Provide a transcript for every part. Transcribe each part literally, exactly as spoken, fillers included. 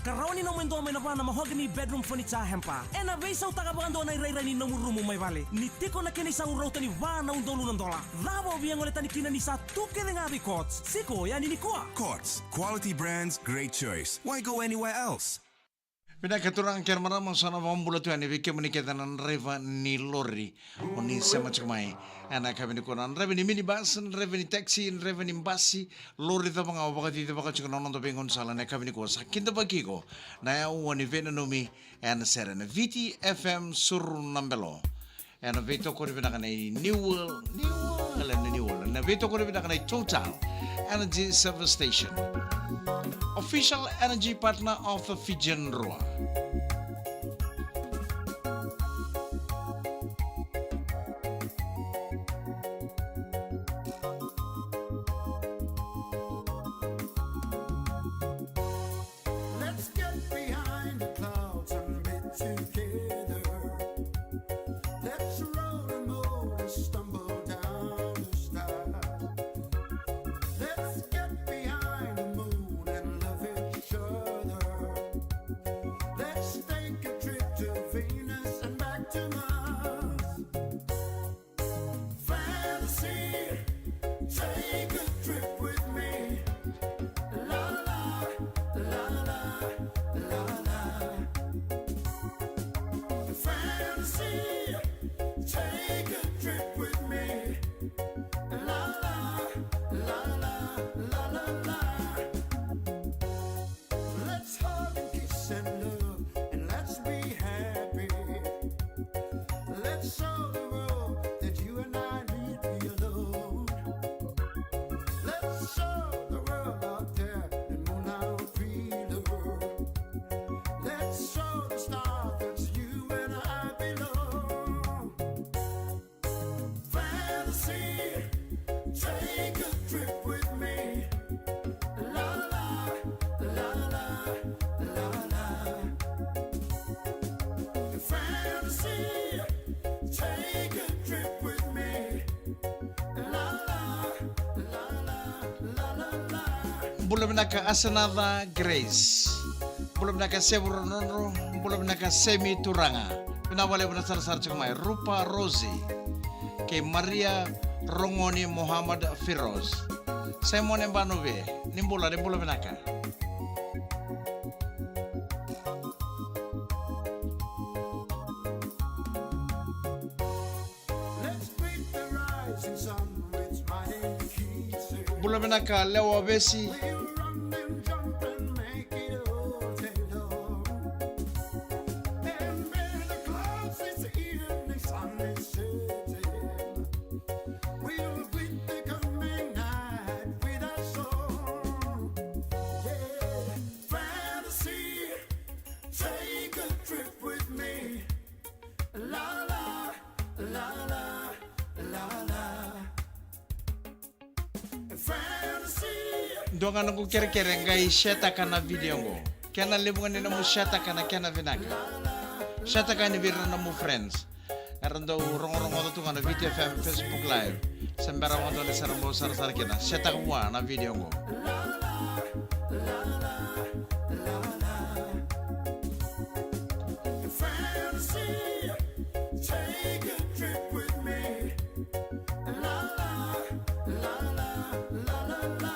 Ka rawa ni nomu e dua mai na va na mahogany bedroom furniture hamper. Ena veisautaka vakadua na irairai ni nomu rumu mai vale. Ni tiko na kena isau rauta ni va na udolu na dola. Cava o via gole tani kina ni sa tu kece ga vei Courts? Siko yani nikua. Courts, quality brands, great choice. Why go anywhere else? Vinaka turaga kei na marama, sa na vakabula tu yani vei kemuni kece na draiva ni lori. O ni sema tiko mai ena yakavi nikua, na draiva ni minibus, na draiva ni taxi, na draiva ni basi, lori cava ga o vakacicivaka tiko na noda veigaunisala ena yakavi nikua. Sa kidavaki iko na yaua ni veinanumi ena sere na Viti F M Suru na Belo. Ena veitokoni vinaka nei New World, New World, ena New World. Ena veitokoni vinaka nei Total Energy Service Station. Official energy partner of the Fijian Drua. Let's get behind the clouds and be together. Let's roll and roll and stumble down the stairs. Let's get behind the moon and love each other. Let's take a trip to Venus and back to Mars. Fantasy, take a trip with me. La la, la la, la la. Fantasy, take a trip with me. La la, la la, la la la. Let's hug and kiss and love and let's be happy. Let's show the world that you and I need be alone. Let's show the world out there in moonlight freedom. Let's show the stars that you and I belong. Fantasy, take a trip with me. La la, la la, la la. Fantasy, take a trip with me. La la, la la, la la la. Bula vinaka Asenaca Grace. Bula vinaka Sevu Ronodro. Bula vinaka Semi Turaga. Vinaka vakalevu na sarasara tiko mai Rupa Rosi kei Maria Rogoni Mohamad Firoz. Simone Banuve, ni bula, ni bula vinaka. Let's greet the rising sun with smiling kisses. Bula vinaka Lewa Vesi. We'll run and jump and make it all day long. And bear the clouds, it's the evening sun is setting. We'll greet the coming night with a song. Yeah, fantasy, take a trip with me. La la, la la, la la. Fantasy. Dua ga noqu kerekere, qai share-taka na video qo. Kena levu ga ni nomu share-taka na kena vinaka. Share-taka yani vei ira na nomu friends. Era dau rogorogoca tu ga na Viti F M Facebook Live. Se bera vakadua ni sa ra bau sarasara kina, share-taka vua na video qo. Fantasy, take a trip with me. La la, la la, la la la.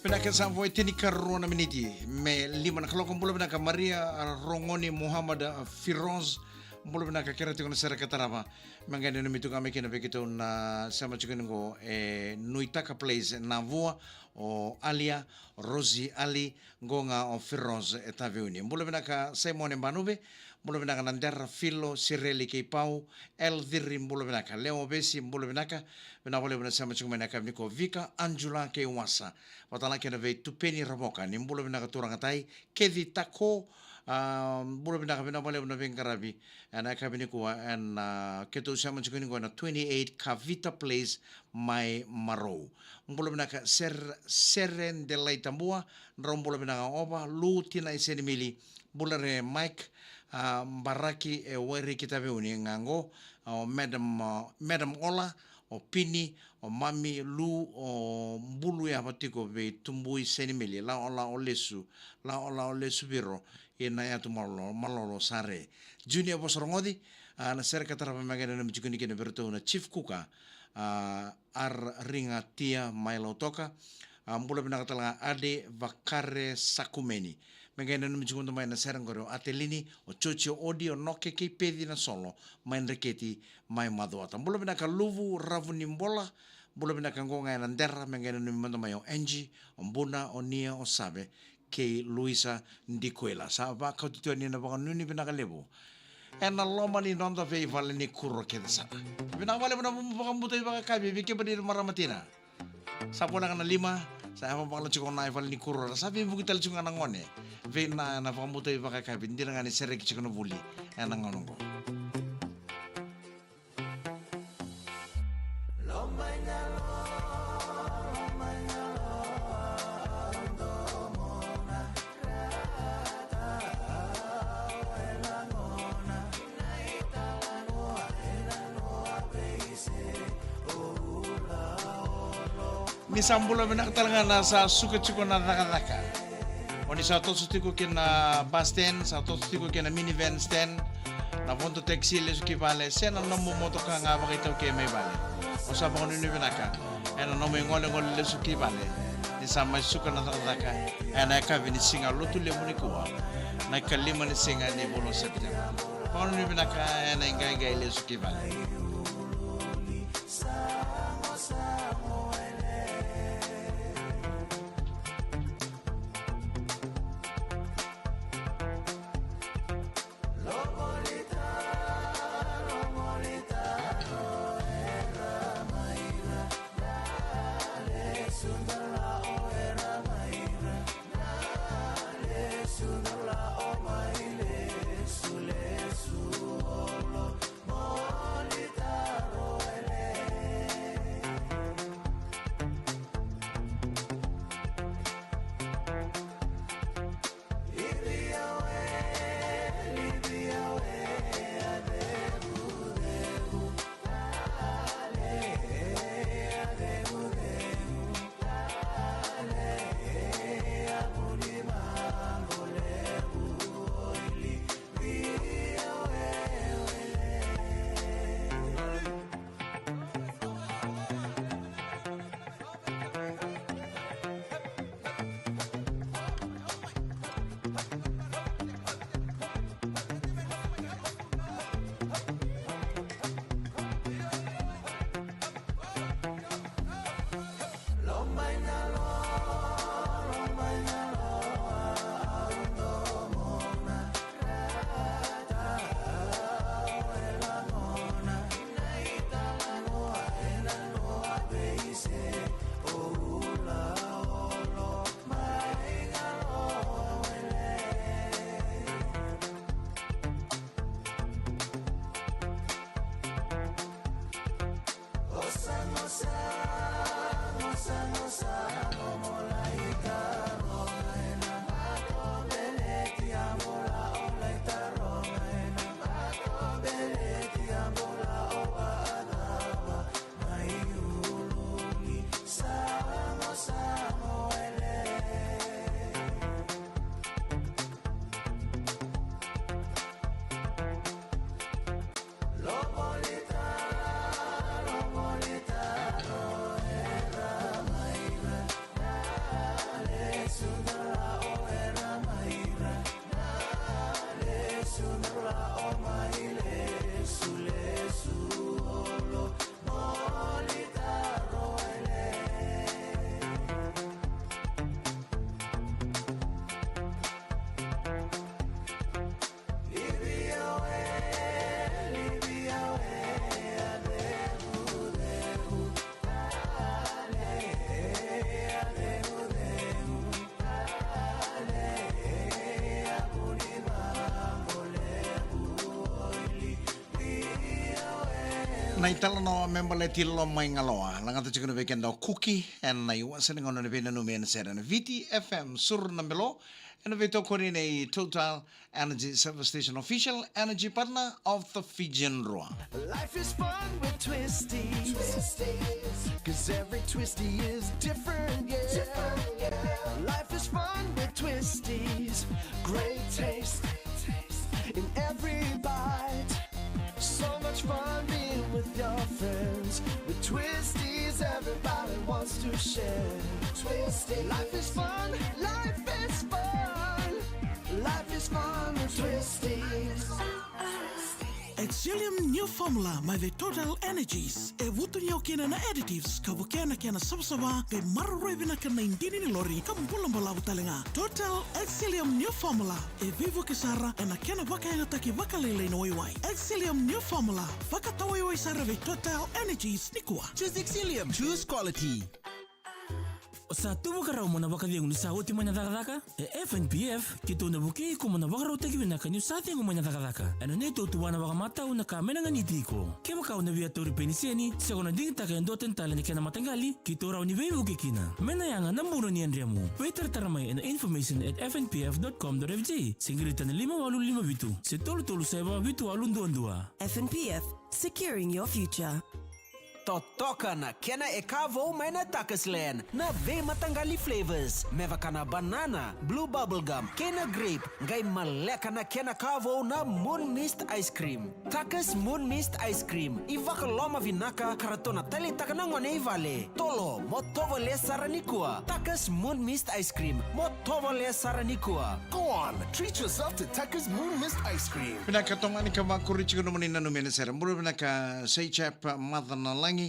Vinaka, sa vo e tinikarua na miniti me lima na kaloko. Bula vinaka Maria Rogoni Muhammad Firoz. Bula vinaka, kerea tiko na sere ka tarava. Me qai nanumi tu ga mai kina vei keitou na sema tiko ni qo e Nuitaka Place, Navua, o Alia, Rosi Ali, qo ga o Firoz e Taveuni. Bula vinaka Simone Banuve, bula vinaka Nadera Filo, Sireli kei Pau, El Ciri, bula vinaka. Leo Vesi, bula vinaka. Vinaka vakalevu na sema tiko mai na yakavi nikua. Vika, Anjula kei Wasa. Vata la kei na vei Tupeni Ravoka, ni bula vinaka turaga tai. Keci Tako, a, bula vinaka, vinaka vakalevu na veiqaravi ena yakavi nikua ena, a, keitou sema tiko ni qo ena twenty-eight Kavita Place mai Marou. Bula vinaka Ser-, Seren Delai Tabua, drau bula vinaka Ova, Lu, Tina Isenimili, bula re Mike, a, Baraki e Wairiki Taveuni ga qo, o Madam, a, Madam Ola, o Pini, o Mami Lu, o Bulu Yava tiko vei Tubui Senimeli, Laolao Lesu, Laolao Lesu Viro, ina yatu malolo, malolo sare. Junior Vosorogoci, a, na sere ka tarava me qai nanumi tiko ni kina vei ratou na Chief Kuka, a, Ar Riga Tia mai Lautoka, a, bula vinaka tale ga Ade Vakare Sakumeni. Me qai nanumi tiko mada mai na sere qori o Atelini, o Joji, o Odi, o Noke kei Peci na Solo, mai Dreketi, mai Macuata. Bula vinaka Luvu Ravu ni Bola, bula vinaka qo ga ena Dera, me qai nanumi mada mai o Angie, o Buna, o Nia, o Save, kei Luisa Dikuila. Sa vakauti tu yani na vakanuinui vinaka levu ena loma ni noda veivale ni kuro kece sara. Vinaka vakalevu na vakabuta ivakayakavi vei kemuni na marama tina. Sa voleka na lima, sa yava vakalawa tiko na ivale ni kuro, ra sa veivuke tale tiko ga na gone. Vei na, na vakabuta ivakayakavi, dina ga ni sereki tiko na vuli ena gauna oqo. Ni sa bula vinaka tale ga na sa suka tiko na cakacaka. O ni sa toso tiko ki na bus stand, sa toso tiko ki na minivan stand, na vodo taxi lesu ki vale, se na nomu motoka ga vakaitaukei mai vale. O sa vakanuinui vinaka ena nomu igolegole lesu ki vale, ni sa mai suka na cakacaka ena yakavi ni siga Lotulevu nikua, na ikalima ni siga ni vula o September. Vakanuinui vinaka ena iqaiqai lesu ki vale. Na italanoa me baleti Lomaigaloa, lagata tiko na vei keda o Kuki ena iwase ni gauna na veinanumi ena sere na Viti F M Suru na Belo, ena veitokoni nei Total Energy Service Station, official energy partner of the Fijian Drua. Life is fun with Twisties. Twisties. Cause every Twistie is different, yeah. Different, yeah. Life is fun with Twisties. Great taste in every bite. So much fun being with your friends. With Twisties, everybody wants to share. Twisties. Life is fun, life is fun. Life is fun with Twisties. Excellium New Formula mai vei Total Energies. E vutuniyau kina na additives ka vukea na kena savasava, qai maroroi vinaka na idini ni lori ka bula balavu tale ga. Total Excellium New Formula, e veivuke sara ena kena vakayagataki vakalailai na waiwai. Excellium New Formula, vakatawaiwai sara vei Total Energies nikua. Choose Excellium, choose quality. O sa tu vakarau mo na vakacegu ni sa oti mai na cakacaka? E F N P F, keitou na vukei iko mo na vakarautaki vinaka niu sa cegu mai na cakacaka. Ena neitou tuvana vakamatau na ka me na ganiti iko. Kevaka o na via tauri peniseni se ko na digitaka e dua tani tale na kena mataqali, keitou rawa ni veivuke kina. Me na yaga na buna ni yadremu. Veitaratara mai ena information at F N P F dot com dot F J, se qirita na lima walu lima vitu se tolu tolu saiva vitu walu dua dua. F N P F, securing your future. Totoka na kena e ka vou mai na Tuckersland, na veimataqali flavors, me vaka na banana, blue bubblegum, kei na grape, qai maleka na kena ka vou na Moon Mist Ice Cream. Tuckers Moon Mist Ice Cream, ivakaloma vinaka ka ratou na taleitaka na gone i vale. Tolo, mo tovolea sara nikua. Tuckers Moon Mist Ice Cream, mo tovolea sara nikua. Go on, treat yourself to Tucker's Moon Mist Ice Cream. Vinaka Togani ka vakuri tiko nomuni nanumi ena sere. Bula vinaka Seichap Macanalagi.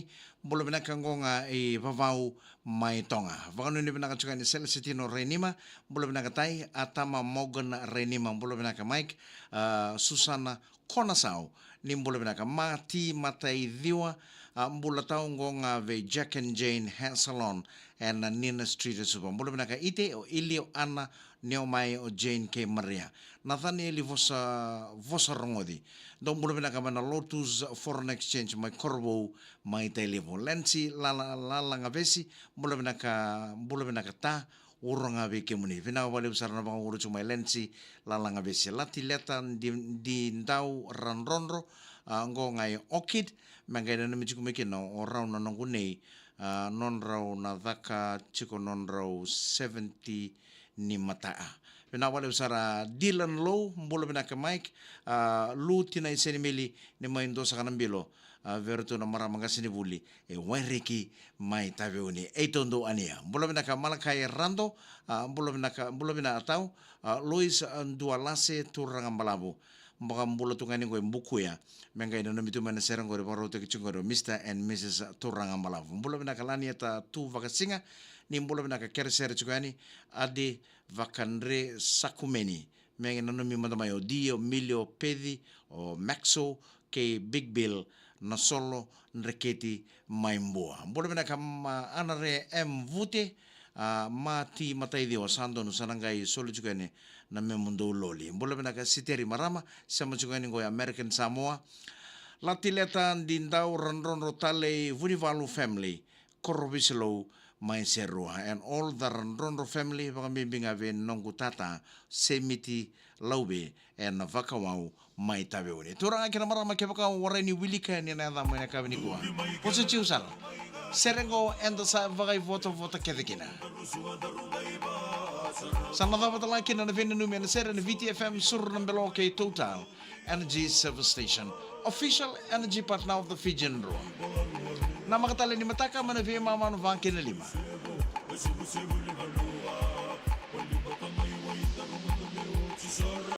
Bula vinaka qo ga i Vavau mai Toga. Vakanuinui vinaka tiko yani Selesetino Rainima. Bula vinaka Tai, Atama Morgan Rainima. Bula vinaka Mike, ah, Susana Konasau, ni bula vinaka. Mati Mataiciwa, ah, bula tau qo ga vei Jack and Jane Hair Salon ena Nina Street e Suva. Bula vinaka Ite, o Ilio, Ana, Neomai, o Jane kei Maria. Nathanieli Vosa, Vosa Rogoci. Dou bula vinaka mai na Lotus Foreign Exchange mai Korovou mai Tailevu. Lensi Lala, Lalagavesi, bula vinaka, bula vinaka Ta, uro ga vei kemuni. Vinaka vakalevu sara na vakauro tiko mai Lensi Lalagavesi. Lati Leta Di, Didau Radrodro, ah, qo ga i Orchid, me qai nanumi tiko mai kina o rau na noqu nei, ah, nodrau na caka tiko nodrau seventy ni mataa. Vinaka vakalevu sara Dylan Lou, bula vinaka Mike, ah, Lu Tina Isenimili, ni mai dua saka na bilo, ah, vei iratou na marama qasenivuli e Waireki mai Taveuni. Eitou dou ania. Bula vinaka Malakai Rado, ah, bula vinaka, bula vinaka Tau, ah, Lois, ah, Dualase Turaga Balavu. Vakabula tu ga ni qo e Bukuya. Me qai nanumi tu mai na sere qori vakarautaki tiko qori o Mister and Missus Turaga Balavu. Bula vinaka Lanieta Tu Vakasiga, ni bula vinaka Keresere tiko yani, Adi Vakadre Sakumeni. Me qai nanumi mada mai o Di, o Mili, o Peci, o Maxo, kei Big Bill, na solo, Dreketi, mai Bua. Bula vinaka ma Anare M Vute, ah, Mati Mataiciwa, sa donu sa na qai soli tiko yani na memu dou loli. Bula vinaka Siteri Marama, sema tiko yani qo i American Samoa. Lati Leta Didau Radrodro Talei Vunivalu family, Korovisilou mai Serua. And all the Radrodro family, vakabibi ga vei noqu tata, Semiti Lauve, ena Vakawau mai Taveuni. Turaga kei na marama kevaka o warai ni wilika ni na yaca mai na yakavi nikua. Vosa jiu sara. Sere qo eda sa vakaivotavota kece kina. Sa na cava tale ga kina na veinanumi ena sere na Viti F M Suru na Belo kei Total Energy Service Station. Official energy partner of the Fijian Drua. Namaka tale ni mataka mai na veimama na va kei na lima.